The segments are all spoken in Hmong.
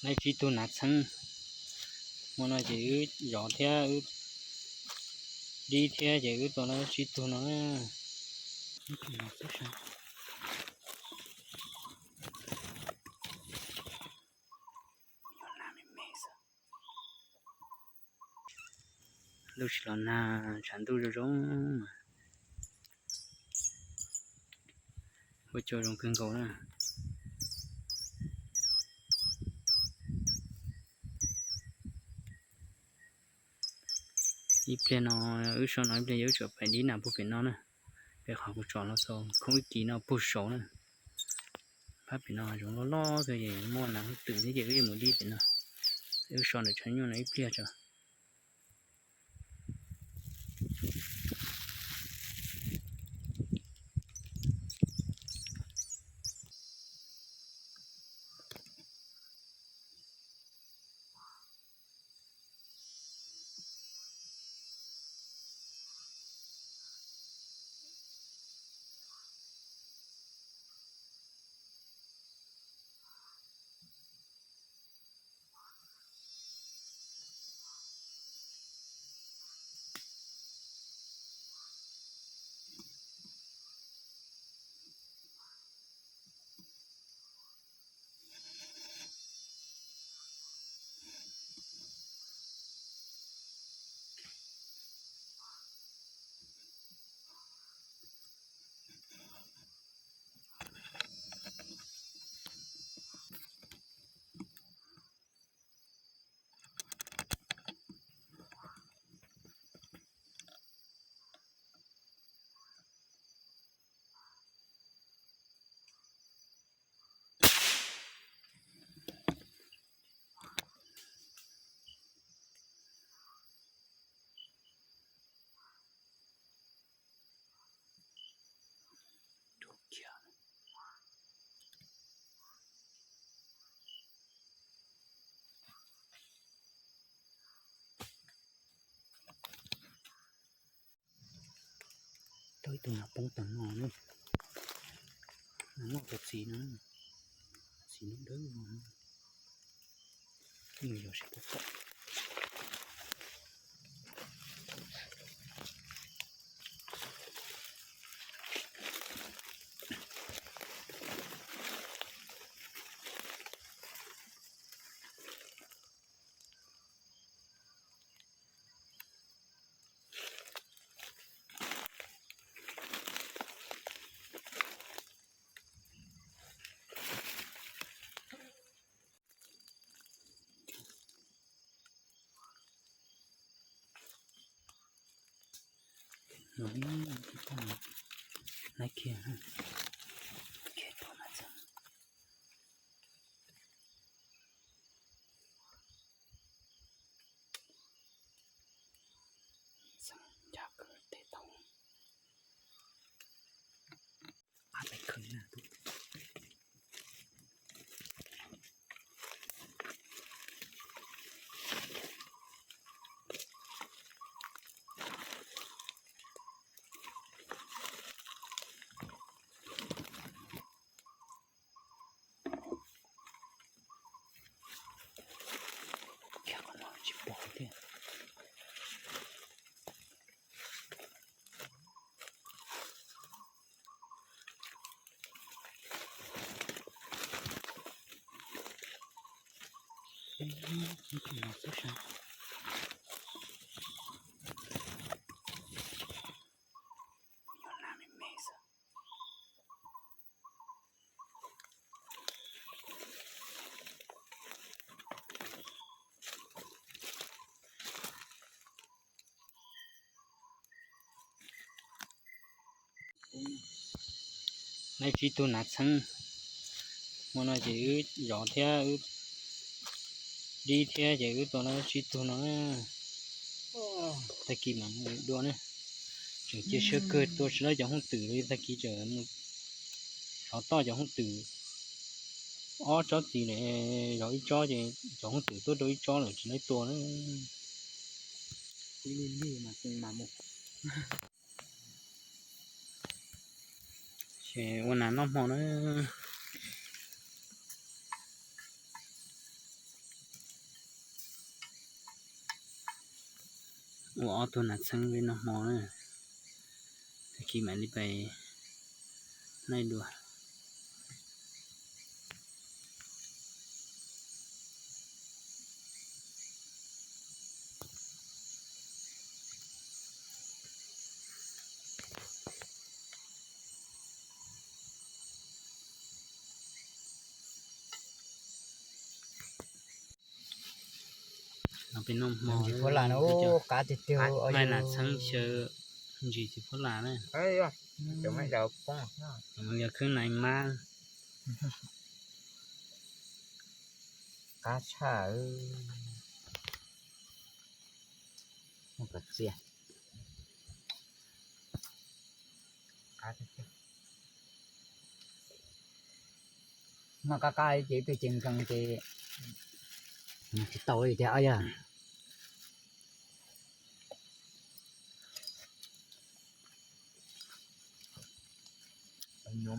Laib tsib tug nav txheeb. Hmo no ces wb zov thiab wb dib thiab ces wb tua laib tsib tug no. Lub tsis los nag tshav ntuj zoo zoo mas ua cua zoo kawg nkaus na. Ib pliag no wb so no ib pliag yog wb tseem pais dib nas puag pem no na. Peb qhov kuv tsom los xaus khoob ib kis no puag saud na. Phab pem no zoov loj loj kawg es muaj nas hooj twm thiab ces wb yuav mus dib pem no. Wb so ntawm tshav nyuj no ib pliag tso. Tau ib tug nas poob tag no na. Nas noj cov txiv no, txiv noj dawb no. Nws yog sib pom pom. Laib kiag, laib kiag tau na txog. Txog ncaj kawg tes tau. Ab, peb khwv na. Kiag qhov no tsis pom thiab. Ib tug no xwb sav. Yog nas me me xwb. Laib tsib tug nas txheeb. Hmo no ces wb zov thiab wb dib thiab ces wb tua laib tsib tug no. Tag kis mam mus dua na. Tseem cia siab kawg tua tsis laib cov hooj twm li, tag kis tseem mus zov toj cov hooj twm. Ob tsob txiv lawm, zov ib tsob ces cov hooj twm tuaj rau ib tsob lawm tsis laib tua na. Ces ua nas noj hmo na. Ua ob tug nas txheeb li no hmo na, tag kis mam li pais naij dua. Peb noj hmo, ntsis phuab lam no, qab tiag tiag, nas txheeb xyaw ntsis tsis phuab lam na. Yog khwb nais mab, qab tshaj. Noj qab qab ces ib tug ceev nkees ces tsis tau li tiag os yog. Cov hnyuv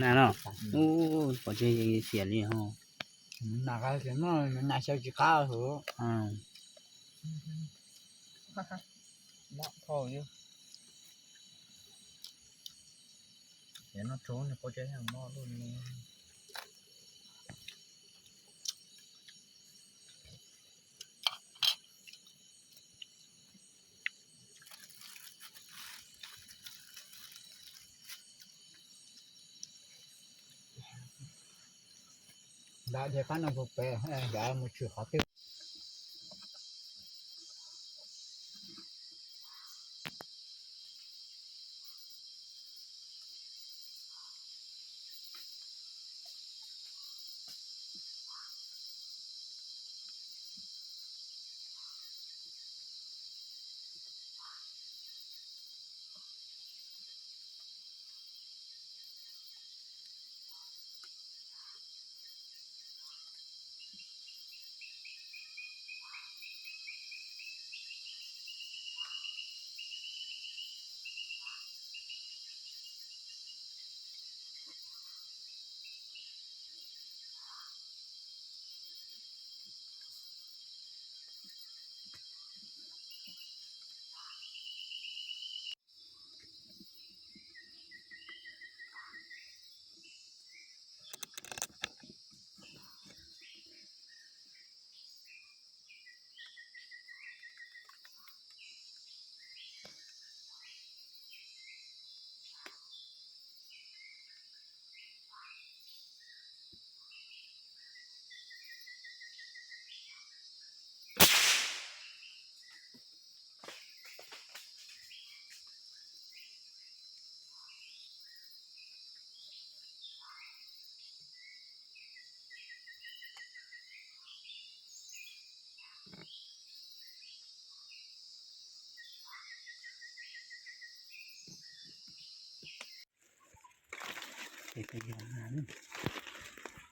na no, pov tseg xiam li ho. Nas xyaw tsis qab. Nram dhia qab no puag pem, nram mus tshwm qhov twg.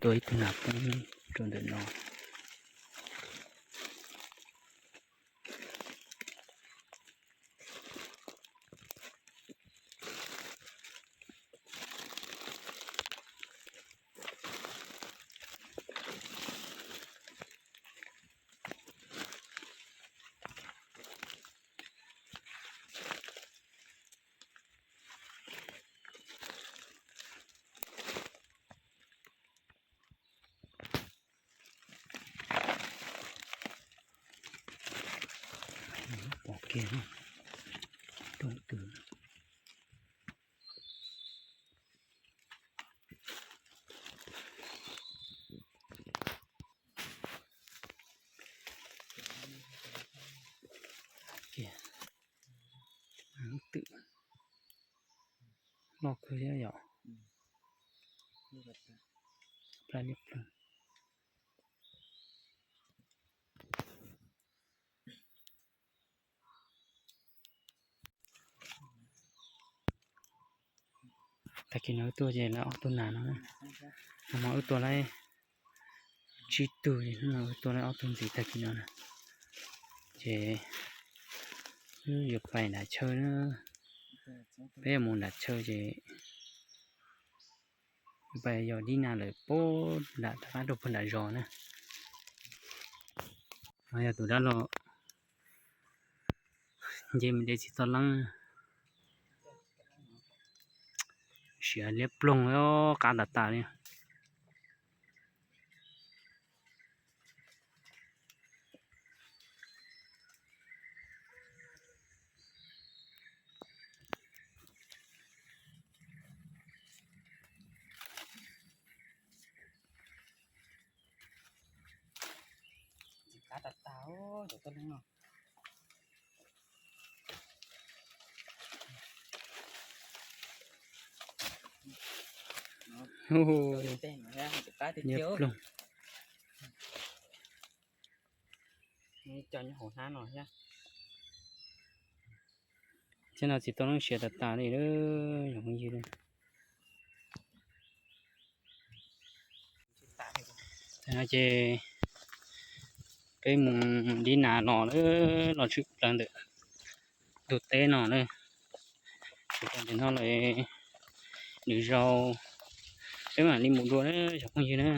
Tua ib tug nas poob rau ntawm no. Pom kiag, roob twg. Kiag, lub twm loj kawg thiab yom. Plab liab ploog. Tag kis no wb tuaj ces lawv ob tug nas no, nag hmo wb tua lawm tsib tug, hnub no wb tua lawm ob tug ntxiv tag kis no na. Ces wb yuav pais nram chaw na, peb yuav mus nram chaw ces pais yos dib nas lawm puag nram, rov qab rau puag nram zos na. Yog tus dab laug nce mus de txiv toj leeb, siav liab ploog, qab tas tas li. Qab tas tas, cov toj leeb no. Liab ploog. Cov nyob hauv hnab no thiab. Thiab no txiv toj leeb siav tas tas li lawm cov phooj ywg. Tam no ces peb mus dib nas los lawm, los tshwm plaws ntawm ntug teb no na. Tshwm plaws ntawm no lawm, nws zaus peb mam li mus dua na cov phooj ywg na.